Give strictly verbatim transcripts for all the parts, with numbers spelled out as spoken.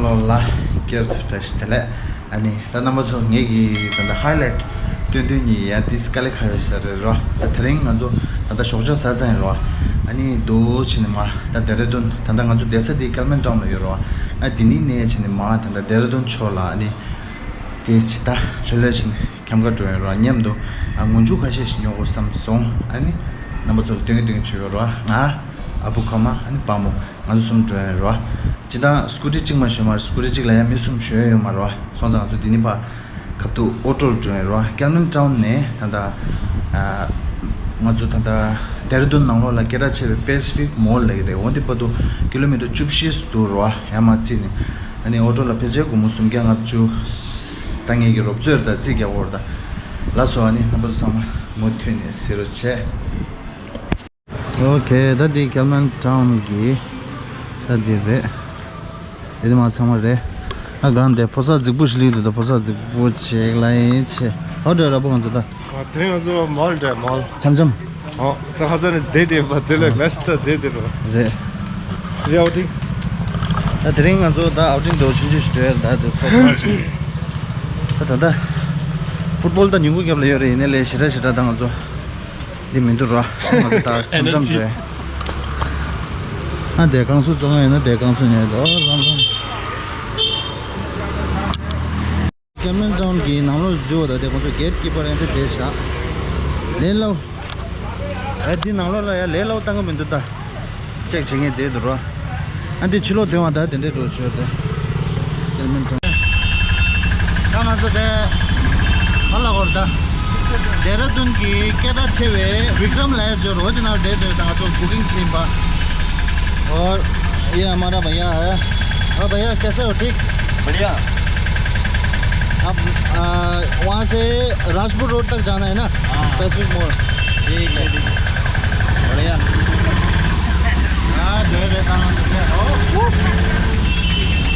ལོ་ལ་སྐྱར་དུ་བཀྲ་ཤིས་བདེ་ལེགས། ཨ་ནི་ད་རྣམ་པ་ཚོ་ངེད་ཀྱི་ད་ལྟ་highlight་སྟོན་དོན་གཉིས་ཡ་ཏིས་དཀའ་ལས་ཁག་ཡོད་ས་རེད་རོ། ད་དེ་རིང་ང་ཚོ་ད་ལྟ་ཞོགས་ཇ་ཟ་ཚར་ཡིན་རོ། ཨ་ནི་འདུག་བྱས་ནས་མར་ད་ལྡེ་ར་ལྡུན། ད་ལྟ་ང་ཚོ་བསྡད་ས་དེ་ཀལ་མན་ཊའུན་ལ་ཡོད་རོ། ཨ་དེ་ནས་ནས་བྱས་ནས་མར་ད་ལྟ་ལྡེ་ར་ལྡུན་ཕྱོགས་ལ་ཨ་ནི་དེ་ཇི་ལྟར་ལྷོད་ལྷོད་བྱས་ནས་འཁྱམ་ག་འགྲོ་ཡིན་རོ། མཉམ་དུ་ཨ་ངུ་འཇུ་ཁ་ཤས་ཤིག་ཉོ་དགོས་བསམ་སོང་། ཨ་ནི་རྣམ་པ་ཚོ་ལ་སྟོན་གི་སྟོན་གི་བྱེད་ཡོད་རོ། ང་ཨ་བུ་ཁ་མ་ཨ་ནི་པ་མོ། ང་ཚོ་གསུམ་འགྲོ་ཡ་རོ། སྤྱིར་བཏང་སྐུ་ཊི་གཅིག་མ་ཞོན་མ་རེད། སྐུ་ཊི་གཅིག་ལ་ཡང་མི་གསུམ་ཞོན་ཡ་ཡོད་མ་རོ། སོང་ཙང་ང་ཚོ་འདི་ནས་ཕར་ཁ་ཐུག་ཨོ་ཊོ་ལ་འགྲོ་ཡ་རོ། ཀལ་མན་ཊའུན་ནས་ད་ལྟ་ཨ་ང་ཚོ་ད་ལྟ་ལྡེ་ར་ལྡུན་ནང་ལོགས་ལ་སྐད་གྲགས་ཆེ་བའི་པེ་སི་ཕིག་མོལ་ལབ་ཀྱི་རེད། འོ་འདི་བར་དུ་ཀི་ལོ་མི་ཊར་བཅུ་བཞི་ཙམ་འདུག་རོ། ཡར་མར་བརྩིས་ནས། ཨ་ནི་ཨོ་ཊོ་ལ་ཕལ་ཆེར་སྒོར་མོ་སུམ་བརྒྱ་ལྔ་བཅུ། ད་ངེད་ཀྱི་རོབ་ཙམ་རེད། ད་རྩིས་རྒྱག་དགོས་རེད། ད་ལགས་སོ། ཨ་ནི་རྣམ་པ་ཚོ་ཚང་མ་མུ་མཐུད་ནས་གཟིགས་རོགས་བྱེད། ཨོ་ཁེ། ད་འདི་ཀལ་མན་ཊའུན་གྱི་ད་འདི་རེད། འདི་མ་ཚང་མ་རེད། ཨ་གང་དེ་ཕོ་གསར་རྫིག་པོ་ཞིག་སླེབས་འདུག་ད་ཕོ་གསར་རྫིག་པོ་ཅིག་ལ་ཡིན་ཆེ། ཨོ་འདྲ་ར་པོ་ང་ཚོ་ད། ཨ་དེ་རིང་ང་ཚོ་མོལ་འདྲ་མོལ། འཆམ་འཆམ། ཨོ་ད་ཁ་སང་ནས་བསྡད་བསྡད་པ་དེ་ལ་ག་སི་ད་བསྡད་བསྡད་པ། རེད། རེད་ཨའུ་ཊིང་། ད་དེ་རིང་ང་ཚོ་ད་ཨའུ་ཊིང་འདྲ་བོ་ཆུང་ཆུང་ཞིག་འགྲོ་ཡ་ད་དེ་སོ་སོ་ཞིག་ད་ད་ད་ཕུཊ་བོལ་ད་ཉིན་གུང་རྒྱབ་ལ་ཡོད་རེད། ཡིན་ནའི་ལས་ཞེ་དྲག་ཞེ་དྲག་ད་ང་ཚོ་འདི་མི་འདུག་ར། ང་ཚོ་ད་སེམས་ཙམ་རེད། ཨ་དེ་ཀང་སུ་བཙོང་ཡ་ཡིན་ན་དེ་ཀང་སུ་ཉོས་འདུག་ཨོ་ལམ་ལམ། ཀལ་མན་ཊའུན་གྱི་ནང་ལོགས་འཛུལ་བ་ད་དེ་ཁོང་ཚོ་གེ་ཊི་ཀི་པར་ཡང་དེ་བསྡད་བཞག་ལས་སླ་པོ། ཨ་འདི་ནང་ལོགས་ལ་ཡ་ལས་སླ་པོ་བཏང་གི་མི་འདུག་ད། ཅེག་བྱེད་མཁན་དེ་འདུག་རོ། ཨ་འདི་ཕྱི་ལོགས་དོན་བ་ད་དེ་འདྲས་འགྲོ་ཆོག་དེ། ད་ང་ཚོ་དེ་ག་ལ་འགོར་ད། ལྡེ་ར་ལྡུན་གྱི་སྐད་གྲགས་ཆེ་བའི་བི་ཀྲམ་ལབ་ཡ་ཅིག་ཡོད་རེད། འོ་དེ་ནང་བསྡད་དུས་ད་ང་ཚོ་བུ་ཀིང་བྱས་ཡིན་པ། और ये हमारा भैया है। और भैया कैसे हो, ठीक? बढ़िया। आप, आ, वहाँ से राजपुर रोड तक जाना है ना? हाँ। पैसिफिक मोड़। ठीक है, ठीक है। बढ़िया। हाँ, जो रहता हूँ।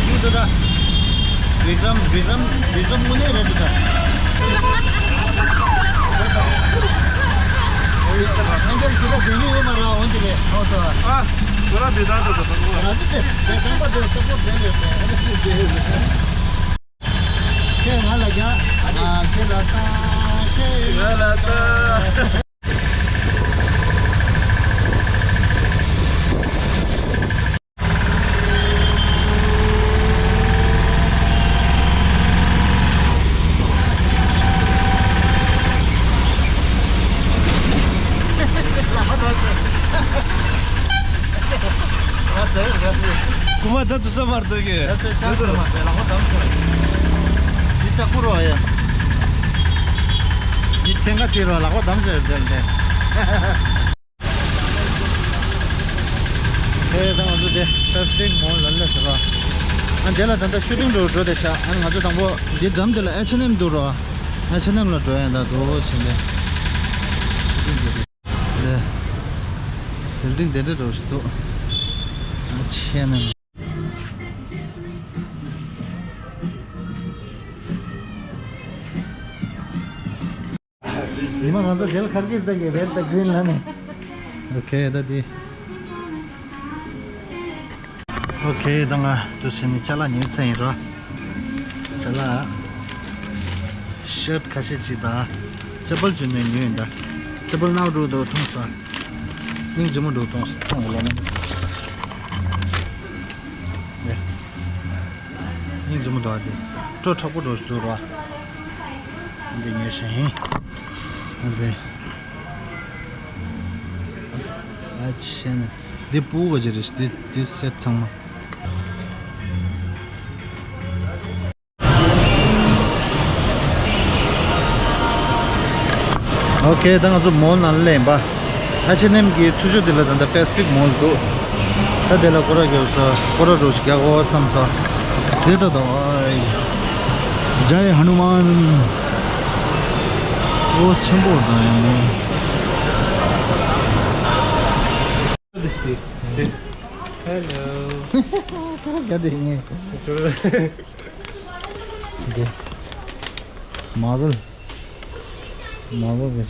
क्यों दादा? विक्रम, विक्रम, विक्रम मुझे रहता था। एंजल सीधा देनी हो मर रहा हूँ तेरे। हाँ, तो। हाँ, पूरा दीदा तो खत्म हुआ। राजू दे, दे, दे, दे, सपोर्ट दे लेते हैं। के वाला क्या? हाँ, के लाता, के लाता। कुमार जब दूसरा मार दोगे। ये चाकू रो आया। ये ठेंगा चीरो लगा दम से जल्दी। ཨེ་ད་ང་ཚོ་དེ་པེ་སི་ཕིག་མོལ་ལ་སླེབས་ཟེར་བ། ཨ་འདི་ལ་ད་ལྟ་ཤུ་ཊིང་འགྲོ་འགྲོ་བསྡད་ཤག་ཨ་ང་ཚོ་དང་པོ་འདི་འགྲམ་དེ་ལ་ཨེཆ་ཨེན་ཨེམ་འདུག་རོ། ཨེཆ་ཨེན་ཨེམ་ལ་འགྲོ་ཡ་ད་འགྲོ་བྱས་ནས། དེ་བིལ་ཌིང་དེ་འདྲ་འགྲོ་ཞིག་འདུག་ཨེཆ་ཨེན་ཨེམ། ཉི་མ་གང་ཚ་དེ་ལ་ཁར་གིས་ད་གི་རེད་ད་གི་རིན་ལ་ནི། ཨོ་ཁེ་ད་དེ། ཨོ་ཁེ་ད་ང་དུ་ཕྱིན་ནས་ཅ་ལག་ཉོས་ཚར་ཡིན་རོ། ཅ་ལག་ཤར་ཊི་ཁ་ཤས་ཅིག་དང་། ཅ་པལ་ཅུ་ནས་ཉོས་ཡིན་ད། ཅ་པལ་ནག་འགྲོ་འདུག་མཐོང་སོང་། སྙིང་རྗེ་མོ་འདུག་མཐོང་སོང་མཐོང་ལ་ནི། ཡ། སྙིང་རྗེ་མོ་འདུག་ཨ་དེ། སྤྲོ་མཁྲེགས་པོ་འགྲོ་ཞིག་འདུག་རོ། ཨ་འདི་ཉོས་ཤག་ཡིན། ཨ་འདི། ཨ་ཆེ་ནི། འདི་སྤུ་གུ་ག་ཅི་རེད། འདི་འདི་སེ་ཊི་ཚང་མ། ཨོ་ཁེ་ད་ང་ཚོ་མོལ་ནང་ལ་སླེབས་ཡིན་པ། ཨེཆ་ཨེན་ཨེམ་གྱི་ཚུར་ཕྱོགས་དེ་ལ་ད་ལྟ་པེ་སི་ཕིག་མོལ་འདུག་ད་དེ་ལ་སྐོར་ར་རྒྱག་ས་སྐོར་ར་རོ་ཞིག་རྒྱག་དགོས་བསམ་ས། དེ་ད་ད་ཨའི། ཇའི་ཧ་ནུ་མཱན། ཨོ་ཆེན་པོ་ད་ཡང་མོ། Hello. ག་དེ་ངས། མར་བལ། མར་བལ་གི།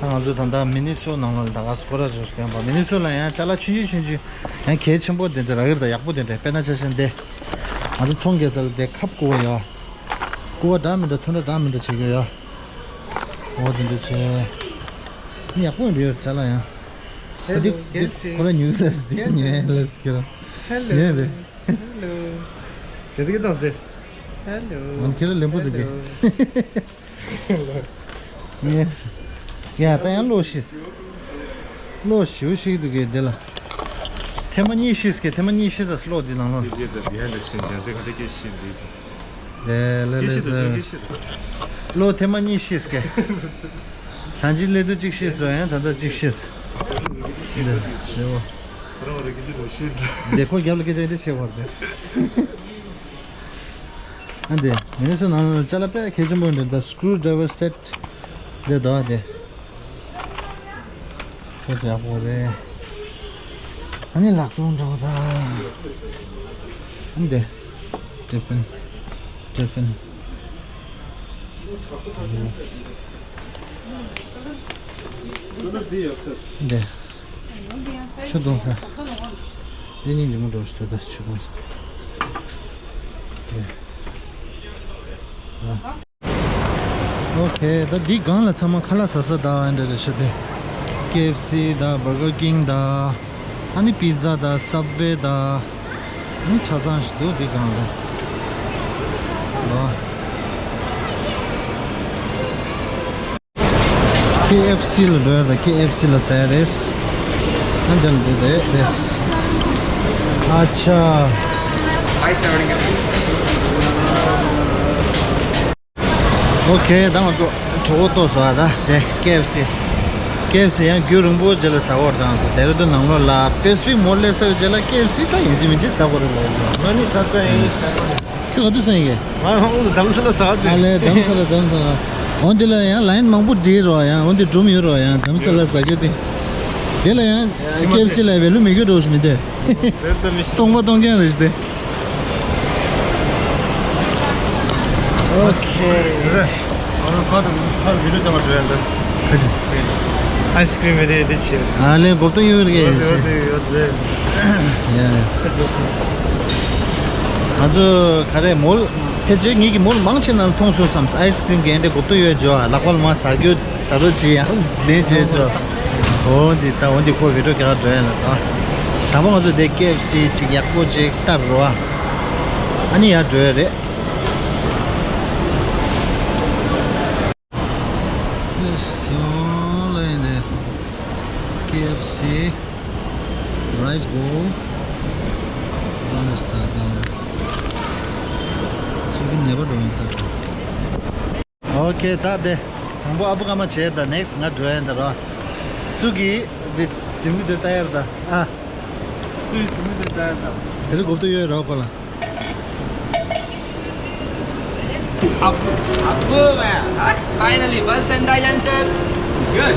ང་ཚོ་ད་ལྟ་མི་ནི་སོ་ནང་ལ་ད་ག་སྐོར་ར་བྱོས་ཀྱང་པ། མི་ནི་སོ་ལ་ཡང་ཅ་ལག་ཆུང་ཆུང་ཆུང་ཆུང་ཡང་གལ་ཆེན་པོ་དེ་འདྲ་རག་གི་རེད། ད་ཡག་པོ་དེ་འདྲ། དཔེར་ན་ཆ་བཞག་འདི་ང་ཚོ་ཚོང་རྒྱག་ས་ལ་དེ་ཁབ་བསྐུར་བ་ཡོད། བསྐུར་བ་འདྲ་མི་འདྲ་ཚོན་ཁྲ་འདྲ་མི་འདྲ་བྱེད་ཀྱི་ཡོད། འོ་དེ་འདྲ་བྱས། ནི་ཡག་པོ་ཡོད་རེད་ཅ་ལག་ཡང་། ད་འདི་Hello, འདི can see. ཁོ་ར་ཉོས་ལ་འདི can ཉོས་ལ་ཁྱོད་ར། Hello. ཉོས་རེད། Hello. Can see. Hello. ཁྱོད་ར་ལེན་པོ་འདུག་གི། Hello. ཡ། ཡ་ད་ཡང་གློག་ཤིས། གློག་ཞུ་ཞིག་འདུག་གི་འདི་ལ། ཐེངས་མ་གཉིས་ཤིས་གི་ཐེངས་མ་གཉིས་ཤིས་ཟ་གློག་འདི་ནང་ལོགས། འདི་འདི་འདི་ཡ་འདི་སིན་ཅན་ཟེ་ག་འདི་གི་ཤིས་འདི་འདི། ལེ་ལེ་ལེ་ཟེར། གློག་ཐེངས་མ་གཉིས་ཤིས་གི། ད་ཅི་ལེ་དུ་གཅིག་ཤིས་སོ་ཡང་ད་ལྟ་གཅིག་ཤིས། འདི་རེད་བོ། འདི་ཁོ་རྒྱབ་ལ་སྐད་ཆ་འདི་བཤད་བར་འདི། ཨ་འདི་མི་ནི་སོ་ནང་ལ་ཅ་ལག་དཔེ་གལ་ཆེན་པོ་འདི་ད་སྐུ་རུ་ཌ་རའི་ཝར་སེ་ཊི་འདི་དོ་འདི། སེ་ཊི་ཡག་པོ་རེད། ཨ་ནི་ལག་སྟོང་འདྲ་བོ་ད། ཨ་འདི་ཏི་ཕིན་ཏི་ཕིན། འདི། ཆུ་བཏུང་ས། འདི་ནི་རི་མོ་འགྲོ་ཞིག་ད་ཆུ་བཏུང་ས། ཨོ་ཁེ། ད་འདི་སྒང་ལ་ཚང་མ་ཁ་ལག་ཟ་ས་ད་འདྲ་རེད་ཤག་དེ། ཀེ་ཨེཕ་སི་ད་བར་གར་ཀིང་ད། ཨ་ནི་པི་ཛ་ད་སབ་ཝེ་ད། ཨ་ནི་ཆ་ཚང་ཞིག་འདུག་འདི་སྒང་ལ། ལོ། ཀེ་ཨེཕ་སི་ལ་འགྲོ་ཡ་དང་ཀེ་ཨེཕ་སི་ལ་ཟ་ཡ་རེད། ཨ་འདི་ལ་འགྲོ་རེད་རེད། ཨ་ཆ། ཨོ་ཁེ། ད་ང་ཚོ་གྲོགས་པོ་ཏོ་ཟ་བ་ད་དེ་ཀེ་ཨེཕ་སི། ཀེ་ཨེཕ་སི་ཡང་རྒྱུན་རིང་པོ་རྗེས་ལ་ཟ་བར་དང་དེ་ར་དུ་ནང་ལོགས་ལ་པེ་སི་ཕིག་མོལ་ལ་ཟ་བའི་རྗེས་ལ་ཀེ་ཨེཕ་སི་ད་ཡིན་གཅིག་མིན་གཅིག་ཟ་བར་ལ་ཡོད། ང་ནི་ཟ་ཚ་ཡིན། ཁྱོད་ག་དུས་སོང་ཡིན་གྱི། ང་ཧོང་དུ་དམ་ས་ལ་ཟ་བ། ཨ་ལས་དམ་ས་ལ་དམ་ས་ལ། འོན་དེ་ལ་ཡང་ལ་ཡིན་མང་པོ་འདྲེས་རོ་ཡང་འོན་དེ་སྒྲུམ་ཡོད་རོ་ཡང་དམ་ས་ལ་ཟ་རྒྱུ་དེ། དེ་ལ་ཡང་ཀེ་ཨེཕ་སི་ལ་ཝེ་ལུ་མི་རྒྱུ་འགྲོ་ཞུ་མི་དེ། སྟོང་པ་སྟོང་རྐྱང་རེད་དེ། ཨོ་ཁེ། ཁ་ཁ་བི་ལུ་ཅང་བྲོས་འདི། ཁ་ཅི། ཨའི་སི་ཀྲིམ་རེད་འདི་ཆེ། ཨ་ལས་གོ་ཏོ་ཡོད་རེད་ཡོད་ཆེ། ཡོད་རེད། ཡ། ང་ཚོ་ག་རེ་མོལ་ཕལ་ཆེར་ངེད་ཀྱི་མོལ་མང་ཆེ་ནང་མཐོང་སོང་བསམ། ཨའི་སི་ཀྲིམ་གྱི་འདི་གོ་ཏོ་ཡོད་ཇོ་ལག་པ་ལ་མ་ཟ་རྒྱུ་ཟ་རོ་ཆེ་ཡང་ལེན་བྱས་སོ། འོ་འདི་ད་འོ་འདི་ཁོ་བི་ཌིའོ་རྒྱག་འགྲོ་ཡ་ལ་ཟ། དང་པོ་ང་ཚོ་དེ་ཀེ་ཨེཕ་སི་ཅིག་ཡག་པོ་ཅིག་ལྟ་རོ། ཨ་ནི་ཡར་འགྲོ་ཡ་རེད། སོ་ལ་ཡིན་དེ་ཀེ་ཨེཕ་སི་རའིས་བོལ་ཨོ་ནེ་སི་ད་ད་ཚུར་གི་ནེ་བར་འགྲོ་ཡིན་ས། ཨོ་ཁེ། ད་དེ་དང་པོ་ཨ་བུ་ཀ་མ་བྱས། ད་ནེག་སི་ང་འགྲོ་ཡ་ཡིན་ད་རོ། སུ་གི་འདི་ཟིན་གི་འདི་ལྟ་ཡར་ད་ཨ། སུའི་སུ་མི་དེ་ལྟ་ཡ་ད། དེ་ལ་གོ་བརྡ་ཡོད་རོགས་པ་ལ། Up to, up to, man. Huh? Finally, first sentence answer. Good.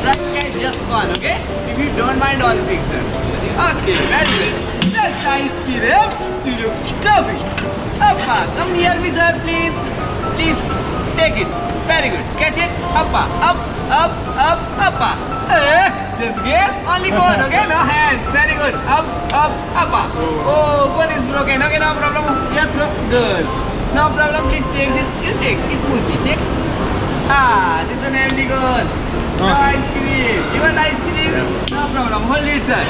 Right, guys, just one, okay? If you don't mind all things, sir. Okay, very good. That's ice cream. You look stuffy. Appa, come near me, sir, please. Please take it. Very good. Catch it. Appa, up, up, up, appa. Eh? This game, only cone, okay? No hand. Very good. Up, up, up, up. Oh, cone is broken. Okay, no problem. Yeah, throw. Good. No problem. Please take this. You take. Smoothly take. Ah, this is an empty cone. No ice cream. You want ice cream? Yes. No problem. Hold it, sir.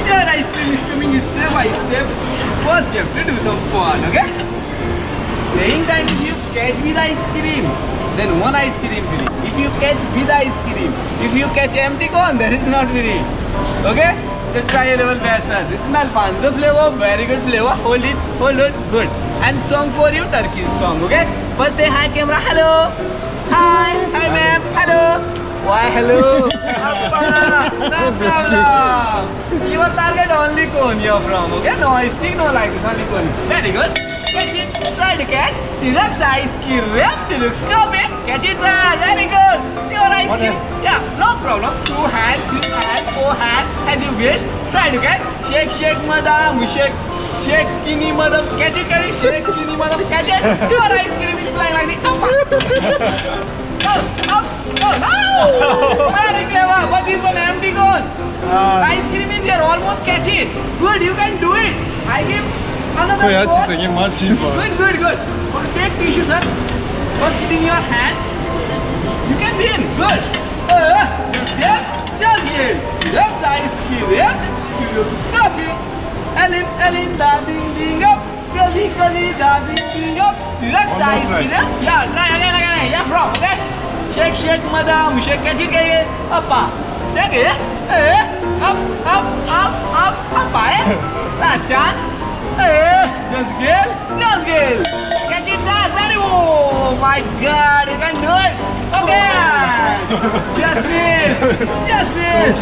Your ice cream is coming step by step. First, you have to do some fun, okay? Playing time, if you catch with ice cream, then one ice cream free. If you catch with ice cream, if you catch empty cone, that is not free. Okay? So try a level best, sir. This is Alfonso flavor, very good flavor. Hold it, hold it, good. And song for you, Turkish song, okay? First say hi camera, hello. Hi, hi ma'am, hello. Why hello? Appa, no problem. Your target only cone you're from, okay? No stick, no like this, only cone. Very good. Catch it. Try to catch. Deluxe ice cream. Deluxe cup. Catch it, sir. Very good. Your ice cream. Yeah, no problem. Two hand, three hand, four hand, as you wish. Try to catch. Shake, shake, madam. Shake, shake, kini madam. Catch it, catch it. Shake, kini madam. Catch it. Your ice cream is flying like the appa. Up, up, up. Very clever. But this one empty cone. Ice cream is here. Almost catch it. Good, you can do it. I give another cone. Good, good, good. Take tissue, sir. First, keep in your hand. You can win. Good. Uh, just here. Just here. Relax, ice cream. Stop it. Elin, Elin, da ding ding up. Kazi, kazi, da ding ding up. Relax, ice cream. Yeah, try again, again, again. Yeah, from, okay? Shake, shake, madam. Shake, catch it, catch it. Up, up. Take it. Eh? Up, up, up, up, up, eh? Last chance. Eh? Just girl, just girl. Catch it, sir. Very, oh my God, you can do it. Okay. Just miss. Just miss.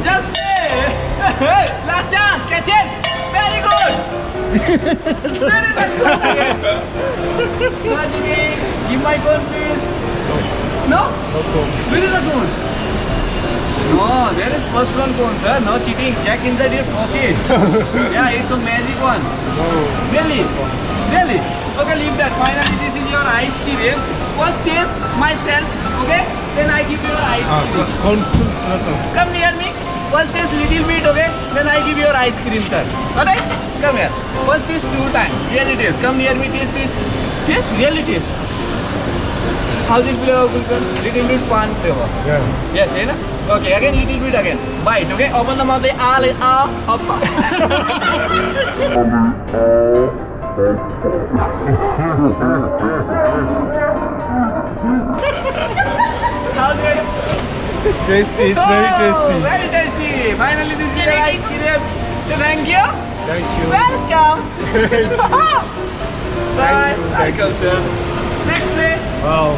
Just miss. Last chance. Catch it. Very good. Where is the cone again? Rajni, give my cone, please. No? No cone. Where is the cone? No, there is first one cone, sir. No cheating. Check inside your pocket. Yeah, it's a magic one. No. Really? Really? Okay, leave that. Finally, this is your ice cream. First taste myself, okay? Then I give you your ice cream. Come near me. First taste little bit, okay? Then I give your ice cream, sir. Alright? Come here. First taste two time. Really taste. Come near me, taste, taste. Taste, really taste. How's it flavor, Gulkan? Little bit pan flavor. Yeah. Yes, है ना? Okay, again, little bit again. Bite, okay? Open the mouth, ah, ah, up. How's it? Tasty, it's very tasty. Oh, very tasty. Finally, this is the ice cream. So thank you. Thank you. Welcome. Bye. Thank you, sir. Next play. Wow.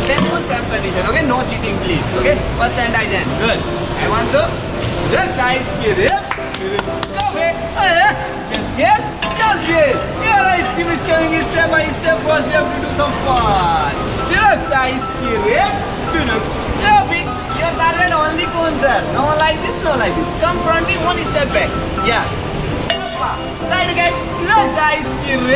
Ten points ammunition. Okay, no cheating, please. Okay, first sanitize hand. Good. I want to. Relax, ice cream. Relax. Stop it. Eh? Just get, just get. Your ice cream is coming step by step. First, you have to do some fun. Relax, ice cream. Relax. Stop it. Your target only cone, sir. No like this, no like this. Come front me, one step back. Yeah. Right again. Relax, ice cream.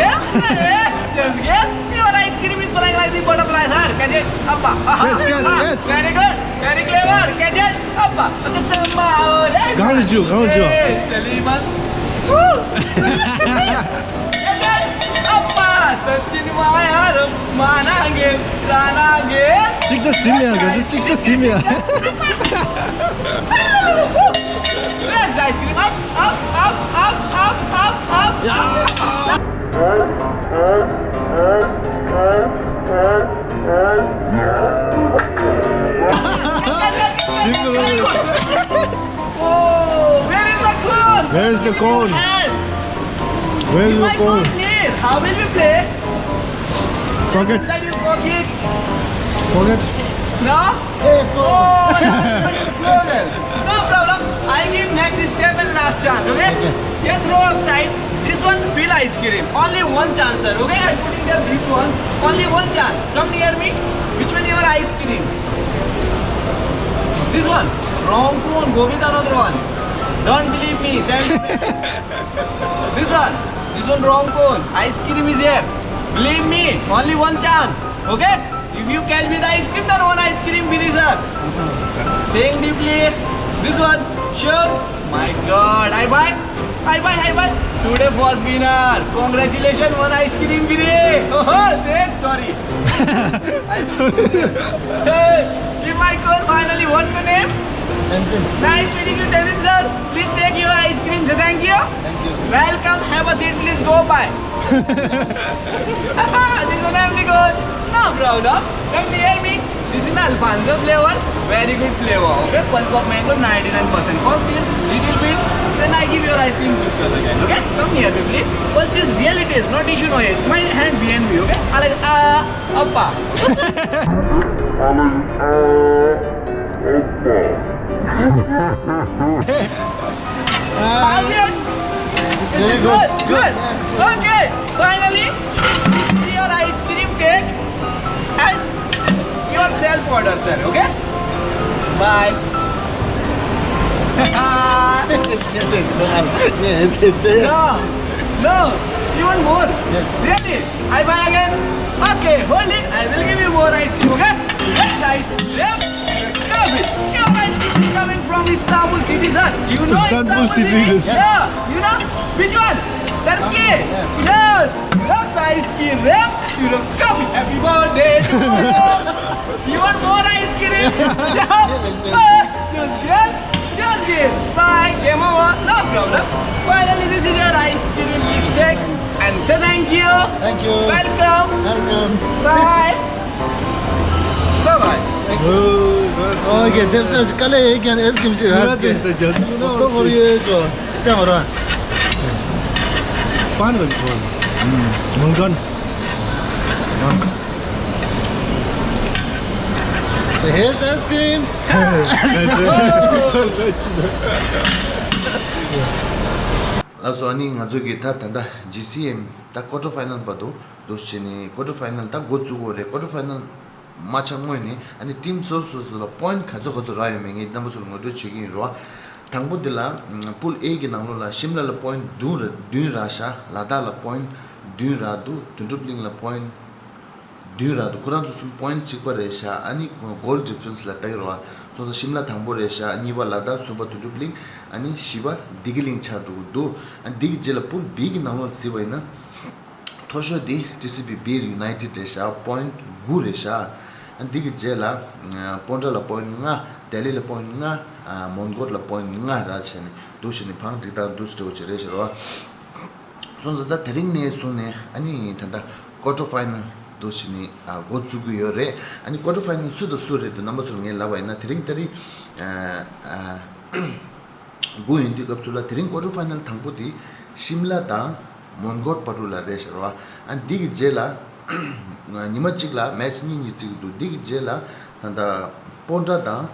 Just get. Your ice cream is flying like the butterfly, sir. Catch it. Up. Yes, yes, yes. Very good. Very clever. Catch it. Up. Okay, Samba. All right. Gaon ju, gaon ju. Hey, Jaliman. Woo. Catch it. Up. Sachin Mayaram. Manange. Sanange. Chik to simya, gaji chik to simya. Relax, ice cream. Up, up, up, up, up, up, up. Yeah. Oh, where is the cone? Where is the cone? Where is the cone? How will we play? Pocket. Inside your pocket. Pocket. No? Yes, no. Oh, no, no, no, no. No problem. I give next step and last chance, okay? Okay. You throw upside. This one, feel ice cream. Only one chance, sir. Okay, I'm putting there this one. Only one chance. Come near me. Which one your ice cream? This one. Wrong one. Go with another one. Don't believe me. Send this one. This one wrong cone. Ice cream is here. Believe me. Only one chance. Okay? If you catch me the ice cream, then one ice cream finish, sir. Think deeply. This one. Sure. My God. I buy. I buy. I buy. Today first winner. Congratulations. One ice cream free. Oh, thanks. Sorry. Ice cream. Hey, give my cone finally. What's the name? Tenzin. Nice meeting you, Tenzin sir. Please take your ice cream. Say thank you. Thank you. Welcome. Have a seat. Please go by. This one I'm good. No problem. Come near me. This is Alfonso flavor. Very good flavor. Okay, pulp of mango, ninety-nine percent. First is little bit, then I give your ice cream picture again. Okay, come near me, please. First is really taste, not issue, no issue. My hand behind me. Okay, I like ah, appa. How's it? Very good. Good. Good. Okay. Finally, this is your ice cream cake and your self order, sir. Okay. Bye. Yes, yes, yes. No, no. You want more? Yes. Really? I buy again? Okay, hold it. I will give you more ice cream, okay? Next ice cream. Stop it. Your ice cream is coming from Istanbul city, sir. You know Istanbul Istanbul city city? Is. Yeah. You know? Which one? Turkey. Yes. Yes. Next ice cream. You look stop it. Happy birthday to you. You want more ice cream? Yeah. Yes, yes. Ah, just get, just get. Bye. Game over. No problem. Finally, this is your ice cream. Please take and say thank you. Thank you. Welcome. Welcome. Bye. Bye bye. Okay, them just kale again ice cream. Don't worry, so. Don't worry. Pan was it? Mungan. So here's ice cream. ལགས་སོ། ཨ་ནི་ང་ཚོ་གི་ད་ད་ལྟ་ཇི་སི་ཨེམ་ད་ཀོ་ཊར་ཕའི་ནལ་བར་དུ་འདུག་བྱས་ནས་ཀོ་ཊར་ཕའི་ནལ་ད་འགོ་བཙུགས་དགོས་རེད། ཀོ་ཊར་ཕའི་ནལ་མ་ཆགས་སྔོན་ནས་ཨ་ནི་ཊིམ་སོ་སོ་སོ་ལ་པོ་ཡིན་ཊི་ག་ཚོད་ག་ཚོད་རག་ཡོད་མེད་ངས་རྣམ་པ་ཚོ་ལ་ངོ་སྤྲོད་བྱེད་ཀྱི་ཡིན་རོ། དང་པོ་འདི་ལ་པུལ་ཨེ་གི་ནང་ལོགས་ལ་ཤིམ་ལ་ལ་པོ་ཡིན་ཊི་བདུན་ར་བདུན་རག་ཤག་ལ་དྭགས་ལ་པོ་ཡིན་ཊི་བདུན་རག་འདུག་དོན་གྲུབ་གླིང་ལ་པོ་ཡིན་ཊི་བདུན་རག་འདུག་ཁོ་རང་ཚོ་གསུམ་པོ་ཡིན་ཊི་གཅིག་པ་རེད་ཤག་ཨ་ནི་ཁོ་གོལ་ཌི་ཕ་རན་སི་ལ་ལྟ་གི་རེད་བ། སོང་ཙང་ཤིམ་ལ་དང་པོ་རེད་ཤག་གཉིས་པ་ལ་དྭགས། གསུམ་པ་དོན་གྲུབ་གླིང་། ཨ་ནི་བཞི་པ་བདེ་སྐྱིད་གླིང་ཆགས་འགྲོ་གི་འདུག་ཨ་ནི་འདི་གི་རྗེས་ལ་པུལ་བི་གི་ནང་ལོགས་གཟིགས་པ་ཡིན་ན། མཐོ་ཤོས་འདི་ཊི་སི་བི་བི་ཡུ་ནའི་ཊེཌ་རེད་ཤག་པོ་ཡིན་ཊི་དགུ་རེད་ཤག་ཨ་ནི་འདི་གི་རྗེས་ལ་པོན་ཊ་ལ་པོ་ཡིན་ཊི་ལྔ། ལྡི་ལི་ལ་པོ་ཡིན་ཊི་ལྔ། མོན་གྷོ་ལ་པོ་ཡིན་ཊི་ལྔ་རག་བྱས་ནས་འདུག་བྱས་ནས་བང་སྒྲིག་སྟངས་འདུག་སེ་འདྲ་བོ་ཅིག་རེད་ཤག་རེད་བ། སོང་ཙང་ད་དེ་རིང་ནས་བཟུང་ནས་ཨ་ནི་ད་ལྟ་ཀོ་ཊར་ཕའི་ནལ་འདུག་བྱས་ནས་ཨ་འགོ་བཙུགས་ཀྱི་ཡོད་རེད། ཨ་ནི་ཀོ་ཊར་ཕའི་ནལ་སུ་དང་སུ་རེད་འདུག་རྣམ་པ་ཚོར་ངས་ལབ་པ་ཡིན་ན། དེ་རིང་ད་རེས་ཨ་ཨ་དགུ་ཡིན་དུས་སྐབས་སུ་ལ་དེ་རིང་ཀོ་ཊར་ཕའི་ནལ་དང་པོ་དེ་ཤིམ་ལ་དང་མོན་གྷོ་བར་དུ་ལ་རེད་ཤག་རེད་བ། ཨ་ནི་འདི་གི་རྗེས་ལ་ཉི་མ་གཅིག་ལ་མེ་ཆི་གཉིས་གཉིས་བརྩི་གི་འདུག་འདི་གི་རྗེས་ལ་ད་ལྟ་པོན་ཊ་དང་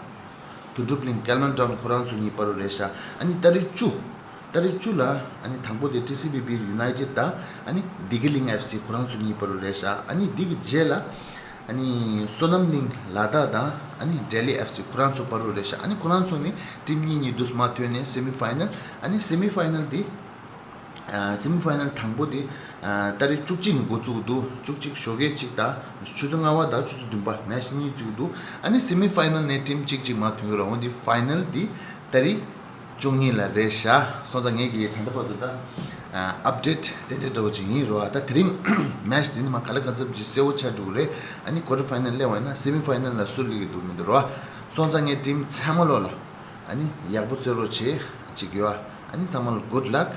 དོན་གྲུབ་གླིང་། ཀལ་མན་ཊའུན། ཁོ་རང་ཚོ་གཉིས་བར་དུ་རེད་ཤག་ཨ་ནི་ཏ་རིག་བཅུ། ཏ་རིག་བཅུ་ལ་ཨ་ནི་དང་པོ་དེ་ཊི་སི་བི་བི་ཡུ་ནའི་ཊེཌ་དང་ཨ་ནི་བདེ་སྐྱིད་གླིང་ཨེཕ་སི་ཁོ་རང་ཚོ་གཉིས་བར་དུ་རེད་ཤག་ཨ་ནི་འདི་གི་རྗེས་ལ་ཨ་ནི་བསོད་ནམས་གླིང་ལ་དྭགས་དང་ཨ་ནི་ལྡི་ལི་ཨེཕ་སི་ཁོ་རང་ཚོ་བར་དུ་རེད་ཤག་ཨ་ནི་ཁོ་རང་ཚོ་ནི་ཊིམ་གཉིས་གཉིས་འདུག་སེ་མར་ཐོན་ནས་སེ་མི་ཕའི་ནལ། ཨ་ནི་སེ་མི་ཕའི་ནལ་དེ་ཨ་སེ་མི་ཕའི་ནལ་དང་པོ་དེ་ཨ་ཏ་རིག་བཅུ་གཅིག་ནས་འགོ་བཙུགས་ཀྱི་འདུག་བཅུ་གཅིག་ཞོགས་ཀས་གཅིག་དང་ཆུ་ཚོད་ལྔ་པ་དང་ཆུ་ཚོད་བདུན་པ་མེ་ཆི་གཉིས་བརྩི་གི་འདུག་ཨ་ནི་སེ་མི་ཕའི་ནལ་ནས་ཊིམ་གཅིག་གཅིག་མར་ཐོན་གྱི་རེད། འོན་ཏེ་ཕའི་ནལ་དེ་ཏ་རིག་བཅུ་གཉིས་ལ་རེད་ཤག་སོང་ཙང་ངས་ཀྱིས་ད་ལྟ་བར་དུ་ད་ཨ་ཨབ་ཌེཊ་དེ་འདྲ་འདྲ་བོ་ཅིག་ཡིན་རོ། ད་དེ་རིང་མེ་ཆི་དེ་ནི་མ་ག་ལེ་ག་ཚབ་ཅིག་གསལ་བོ་ཆགས་འགྲོ་གི་རེད། ཨ་ནི་ཀོ་ཊར་ཕའི་ནལ་སླེབས་པ་ཡིན་ན་སེ་མི་ཕའི་ནལ་ལ་སུ་སླེབས་ཀྱི་འདུག་མི་འདུག་རོ། སོང་ཙང་ངས་ཊིམ་ཚང་མ་ལོག་ལ་ཨ་ནི་ཡག་པོ་རྩེ་རོགས་བྱེད་ཅིག་ཡོད། ཨ་ནི་ཚང་མ་ལ་གུཌ་ལག་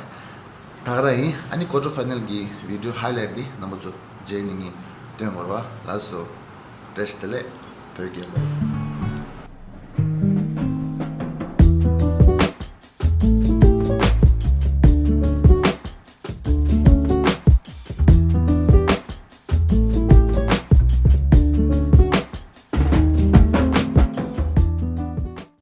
ད་ག་རང་ཡིན། ཨ་ནི་ཀོ་ཊར་ཕའི་ནལ་གྱི་བི་ཌིའོ་ཧའི་ལའིཊ་འདི་རྣམ་པ་ཚོ་རྗེས་ནས་ངས་སྟོན་དགོས་རེད་བ། ལགས་སོ། བཀྲ་ཤིས་བདེ་ལེགས། བོད་རྒྱལ་ལོ།